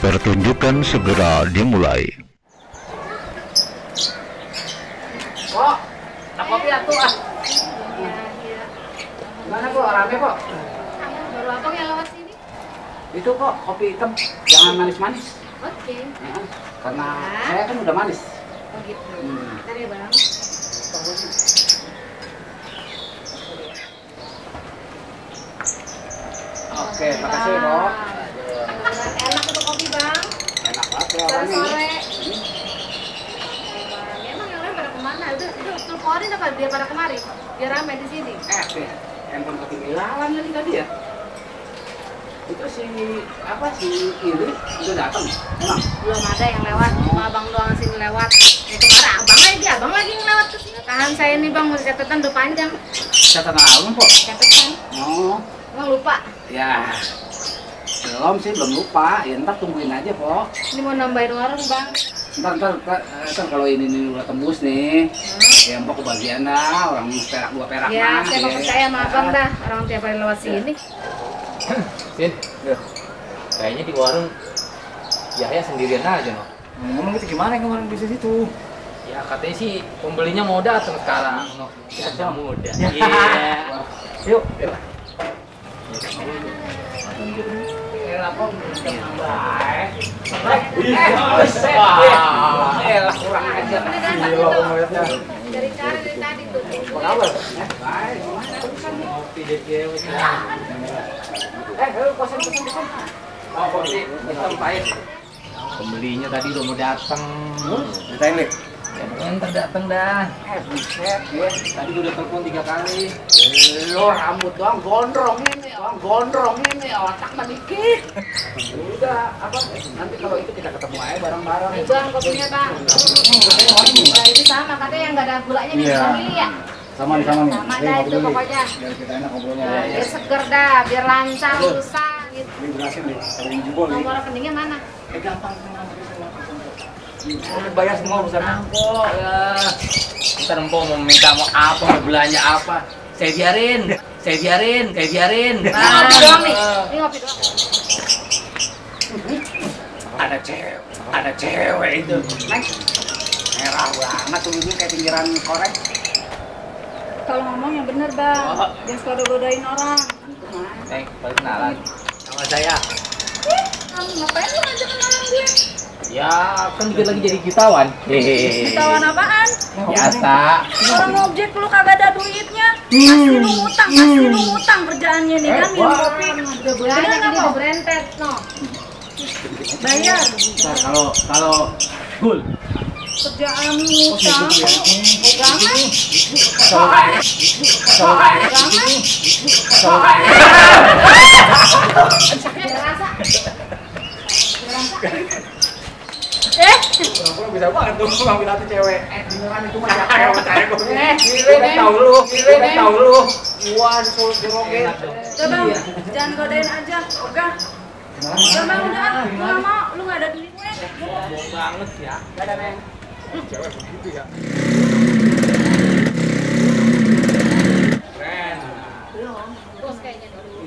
Pertunjukan segera dimulai. Kok, tak kopi atuh ah. Gimana kok, rame kok? Baru abang yang lewat sini? Itu kok, kopi hitam, jangan manis-manis. Oke. Karena saya kan udah manis. Oh gitu. Bentar ya bang. Oke, makasih Kok. Enak untuk kopi bang. Enak banget ya orang ini. Sore-sore. Emang yang lain pada kemana? Udah teleponin apa dia pada kemari? Biar ramai di sini. Handphone ketinggalan tadi ya. Itu si Ili udah datang. Emang Belum ada yang lewat, cuma abang doang sini lewat. Ya kemarin abang lagi ngelewat ke sini. Tahan saya nih bang, mesti catatan udah panjang. catatan album kok. Catatan. Oh, Emang lupa. ya. Belum lupa. Ya ntar tungguin aja kok. Ini mau nambahin orang bang. Ntar kalau ini udah tembus nih, ya mbak kebagian dah, orang dua perak Ya, mah. saya mau percaya sama abang dah. Orang tiap hari lewat sini. Sin, kayaknya di warung Yahya sendirian aja no. Ngomong itu gimana yang kemarin bisa situ? Ya katanya sih pembelinya mau datang sekarang no. Ya muda. Iya. Yuk. Kurang aja. Udah datang itu. Dari tadi tuh. Apa kabar? Baik. Kopi deh cewek. Kosan. Oh, kopi hitam pahit. Pembelinya tadi udah mau datang. Ceritain deh. Ya ntar datang dah. Buset ya. Tadi udah telepon 3 kali. Lo rambut doang gondrong ini, otak mah dikit. Udah, nanti kalau itu kita ketemu aja bareng-bareng. Nih bang, kopinya bang. Nah itu sama, katanya yang nggak ada gulanya nih, Iya. bang Ili ya? Sama nih. Sama dah itu pokoknya. Biar kita enak ngobrolnya. Nah, biar seger dah, biar lancar urusan gitu. Ini berhasil nih. Kalau ini jebol nih. Nomor rekeningnya mana? Gampang. Bayar semua urusannya. Kok ya. Ntar empok mau minta mau apa, mau belanja apa. Saya biarin. Nah, ngopi doang nih. Ini ngopi doang. Ada cewek itu. Neng, merah banget tuh ini kayak pinggiran korek. Kalau ngomong yang bener bang, jangan suka godain orang. Balik kenalan. Nama saya. Ngapain lu ngajak kenalan gue? Ya, kan dikit lagi jadi jutawan. Tawan apaan? Biasa. Orang ngojek lu kagak ada duitnya. Kasih lu ngutang kerjaannya nih kan minum kopi. Udah banyak ini udah berentet, no. Bayar. Ntar kalau full. Kerjaan ngutang. Pegangan. Biar rasa. Orang bisa banget tuh ngambil hati cewek. Beneran itu mah cewek kok. Udah tahu lu. Wah, disuruh jerokin. Udah bang, jangan godain aja. Ogah. Udah bang, udah. Gue gak mau, lu gak ada duit gue. Bohong banget ya. Gak ada Neng. Cewek begitu ya. Keren. Bos kayaknya dulu.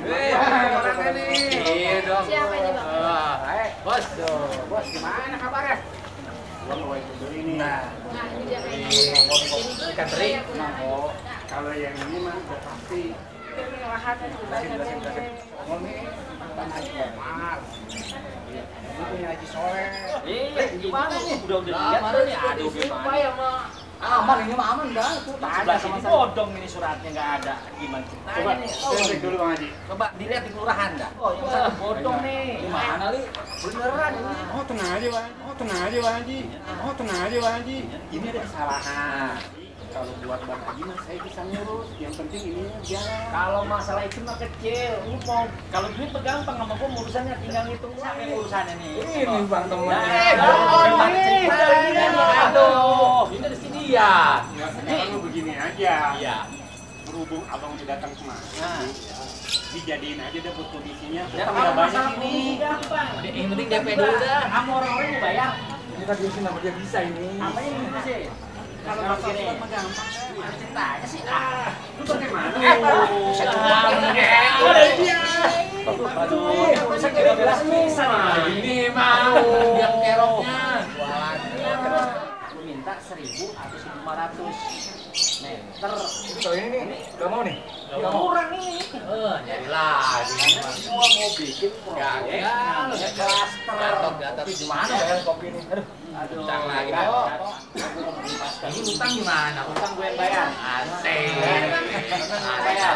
Iya dong. Siapa ini bang? Bos. Bos, gimana kabarnya? Nah, ini dia kayaknya. Ikan teri. Kalau yang ini mah udah pasti. Ini punya Haji Soleh. Gimana nih? Udah lihat nih. Aduh, gimana? Aman ini mah aman dah. Tuh tanya sama saya. Bodong ini suratnya nggak ada. Gimana ceritanya nih? Cek dulu Bang Haji. Coba dilihat di kelurahan dah. Oh, yang satu bodong nih. Gimana li? Beneran ini. Oh tenang aja Bang Haji. Ini ada kesalahan. Kalau buat Bang Haji mah saya bisa ngurus. Yang penting ini jalan. Kalau masalah itu mah kecil. Lu mau kalau duit mah gampang sama gua urusannya tinggal ngitung siapa yang urusannya nih. Ini Bang temen. Aduh, ini dari sini ya. Sekarang lu begini aja. Iya. Berhubung abang udah datang kemari, dijadiin aja deh buat kondisinya. Ya, Kita kalau udah banyak masalah ini. gampang. Yang penting DP dulu dah. Sama orang-orang mau bayar. Ini kan dia sih nama dia bisa ini. Apa yang bisa sih? Kalau masalah mah gampang. Ceritanya sih. Lu bagaimana? Aduh. Saya cuma Aduh, masa kira belas bisa ini mau yang keroknya. Aku minta 1.000 atau 1.500 meter. Kalau ini nih, gak mau nih. Gak kurang nih. Nyari lagi. Gua mau bikin proyek. Ya klaster. Di mana bayar kopi ini? Aduh. Utang lagi. Ini utang gimana? Utang gue yang bayar. Asik. Bayar.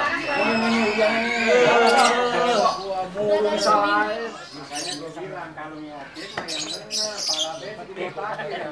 Gua mulu salah. Makanya gue bilang kalau nyopir mah yang bener, pala bebek di depan ya.